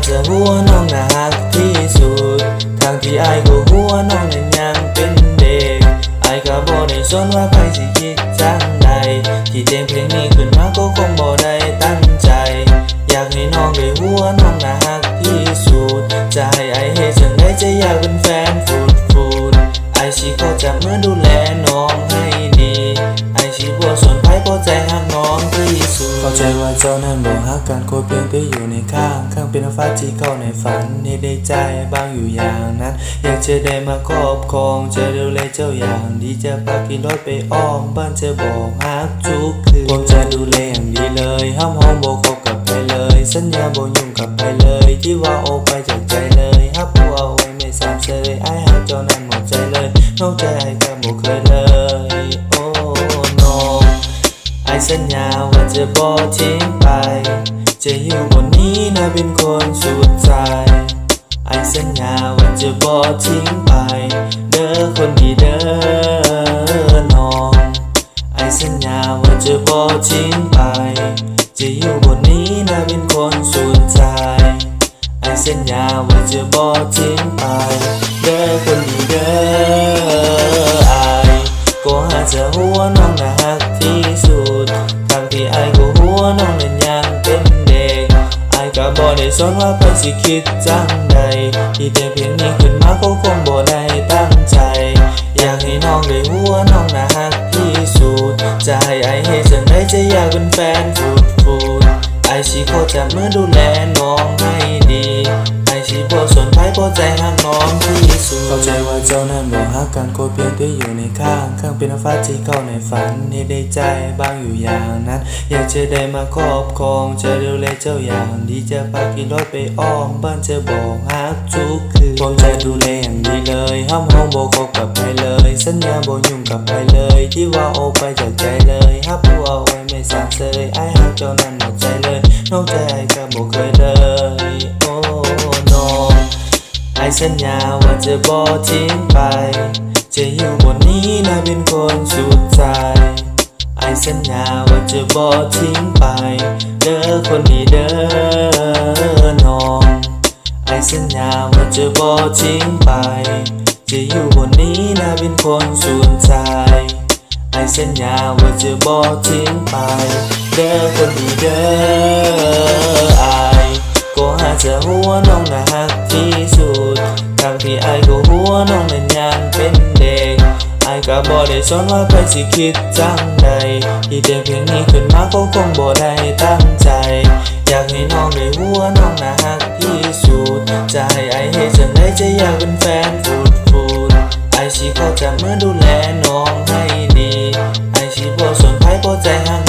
ຈະຮູ້ວ່ານ້ອງໜ້າຮັກທີ່ສຸດ ທັງທີ່ອ້າຍກໍຮູ້ວ່ານ້ອງນັ້ນຍັງເປັນເດັກ. ອ້າຍກໍບໍ່ໄດ້ສົນວ່າໃຜຊິຄິດຈັ່ງໃດ ທີ່ແຕ່ງເພງນີ້ຂຶ້ນມາກໍຄົງບໍ່ໄດ້ຕັ້ງໃຈ. ຢາກໃຫ້ນ້ອງໄດ້ຮູ້ວ່ານ້ອງໜ້າຮັກທີ່ສຸດ ຈະໃຫ້ອ້າຍເຮັດຈັ່ງໃດ ຈະຢາກເປັນແຟນຟຸດໆ. ອ້າຍຊິຂໍຈັບມືດູແລນ້ອງໃຫ້ດີ ອ້າຍຊິບໍ່ສົນໃຜ ເພາະໃຈຮັກນ້ອງທີ່ສຸດ. ເຂົ້າໃຈວ່າເຈົ້ານັ້ນບໍ່ຮັກກັນ ຂໍພຽງແຕ່ຢູ່ໃນຂ້າງ ຂ້າງເປັນຟ້າທີ່ເຈົ້າໃນຝັນ ເຮັດໃຫ້ໃຈບາງຢູ່ຢ່າງນັ້ນ ຢາກຈະໄດ້ມາຄອບຄອງ ຈະດູແລເຈົ້າຢ່າງດີ ຈະພາຂີ່ລົດໄປອ້ອມບ້ານ ຈະບອກຮັກທຸກຄືນ ພວກຈະດູແລຢ່າງດີເລີຍ ຮັບຮອງບໍ່ຄົບກັບໃຜເລີຍ ສັນຍາບໍ່ຫຍຸ້ງກັບໃຜເລີຍ ທີ່ວ່າອອກໄປຈາກໃຈເລີຍ ຮັບຜູ້ເອົາໄວ້ແມ່ສາມເຊີຍ ອ້າຍຮັກເຈົ້ານັ້ນໝົດໃຈເລີຍ ນອກໃຈອ້າຍກໍບໍ່ເຄີຍເລີຍ ໂອ້ ນ້ອງ. ອ້າຍສັນຍາວ່າຈະບໍ່ຖິ້ມໄປ ຈະຢູ່ບ່ອນນີ້ນະເປັນຄົນສຸດທ້າຍ. ອ້າຍສັນຍາວ່າຈະບໍ່ຖິ້ມໄປ ເດີຄົນດີເດີນ້ອງ. ອ້າຍສັນຍາວ່າຈະບໍ່ຖິ້ມໄປ ຈະຢູ່ບ່ອນນີ້ນະເປັນຄົນສຸດທ້າຍ. ອ້າຍສັນຍາວ່າຈະບໍ່ຖິ້ມໄປ ເດີຄົນດີເດີອ້າຍ. ກໍຫາກຈະຮູ້ວ່ານ້ອງໜ້າຮັກທີ່ສຸດ ທັງທີ່ອ້າຍກໍຮູ້ວ່ານ້ອງນັ້ນຍັງເປັນເດັກ. ອ້າຍກໍບໍ່ໄດ້ສົນວ່າໃຜຊິຄິດຈັ່ງໃດ ທີ່ແຕ່ງເພງນີ້ຂຶ້ນມາກໍຄົງບໍ່ໄດ້ຕັ້ງໃຈ. ຢາກໃຫ້ນ້ອງໄດ້ຮູ້ວ່ານ້ອງໜ້າຮັກທີ່ສຸດ ຈະໃຫ້ອ້າຍເຮັດຈັ່ງໃດ ຈະຢາກເປັນແຟນຟຸດໆ. ອ້າຍຊິຂໍຈັບມືດູແລນ້ອງໃຫ້ດີ ອ້າຍຊິບໍ່ສົນໃຜ ເພາະໃຈຮັກນ້ອງທີ່ສຸດ. ເຂົ້າໃຈວ່າເຈົ້ານັ້ນບໍ່ຮັກກັນ ຂໍພຽງແຕ່ຢູ່ໃນຂ້າງ ຂ້າງເປັນຟ້າທີ່ເຈົ້າໃນຝັນ ເຮັດໃຫ້ໃຈບາງຢູ່ຢ່າງນັ້ນ ຢາກຈະໄດ້ມາຄອບຄອງ ຈະດູແລເຈົ້າຢ່າງດີ ຈະພາຂີ່ລົດໄປອ້ອມບ້ານ ຈະບອກຮັກທຸກຄືນ ພວກຈະດູແລຢ່າງດີເລີຍ ຮັບຮອງບໍ່ຄົບກັບໃຜເລີຍ ສັນຍາບໍ່ຫຍຸ້ງກັບໃຜເລີຍ ທີ່ວ່າອອກໄປຈາກໃຈເລີຍ ຮັບຜູ້ເອົາໄວ້ແມ່ສາມເຊີຍ ອ້າຍຮັກເຈົ້ານັ້ນໝົດໃຈເລີຍ ນອກໃຈອ້າຍກໍບໍ່ເຄີຍເລີຍ ໂອ້ ນ້ອງ. ອ້າຍສັນຍາວ່າຈະບໍ່ຖິ້ມໄປ ຈະຢູ່ບ່ອນນີ້ນະເປັນຄົນສຸດທ້າຍ. ອ້າຍສັນຍາວ່າຈະບໍ່ຖິ້ມໄປ ເດີຄົນດີເດີນ້ອງ. ອ້າຍສັນຍາວ່າຈະບໍ່ຖິ້ມໄປ ຈະຢູ່ບ່ອນນີ້ນະເປັນຄົນສຸດທ້າຍ. ອ້າຍສັນຍາວ່າຈະບໍ່ຖິ້ມໄປ ເດີຄົນດີເດີອ້າຍ. ກໍຫາກຈະຮູ້ວ່ານ້ອງໜ້າຮັກທີ່ສຸດ ທັງທີ່ອ້າຍກໍຮູ້ວ່ານ້ອງນັ້ນຍັງເປັນເດັກ. ອ້າຍກໍບໍ່ໄດ້ສົນວ່າໃຜຊິຄິດຈັ່ງໃດ ທີ່ແຕ່ງເພງນີ້ຂຶ້ນມາກໍຄົງບໍ່ໄດ້ຕັ້ງໃຈ. ຢາກໃຫ້ນ້ອງໄດ້ຮູ້ວ່ານ້ອງໜ້າຮັກທີ່ສຸດ ຈະໃຫ້ອ້າຍເຮັດຈັ່ງໃດ ຈະຢາກເປັນແຟນຟຸດໆ. ອ້າຍຊິຂໍຈັບມືດູແລນ້ອງໃຫ້ດີ ອ້າຍຊິບໍ່ສົນໃຜ ເພາະໃຈຮັກ